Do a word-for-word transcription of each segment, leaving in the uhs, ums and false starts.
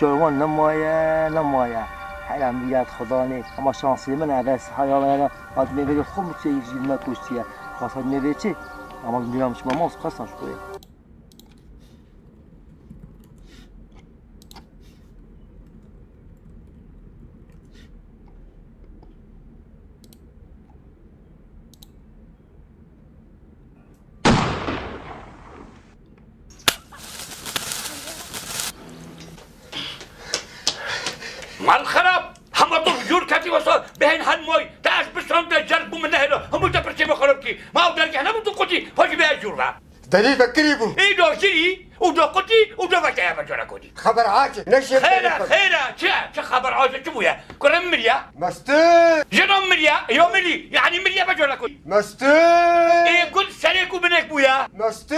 Şorvan nemaye, nemaye. Hela mîrat Xudanê. Ama şansê min ev e, heyala hela. Hat mêvê xwe mi çê jî me kuştiye. Bas hat mêvê çi? Ama dünyanın çi mamos kasan şu koyê. Mal xerab! Hema tu jûr ketî wesa bihên hen moy, te ez bisan te cerg bû min nehêlo, hemû te pirsê me xerab kî. Ma ew dergeh nebû tu qutî, xwe jî bihê jûr ve. Derî vekirî bû. Ê do kirî, û do qutî, û do vekeye ve cara kotî. Xeber ace, neşê Xêra, xêra, çi, çi xeber ace, çi bûye? Kurim miriye. Mestir. Jinan miriye, yo mirî, yani miriye ve cara kotî. Mestir. Ê gul serê ku binek bûye. Mestir.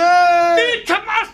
Ê çem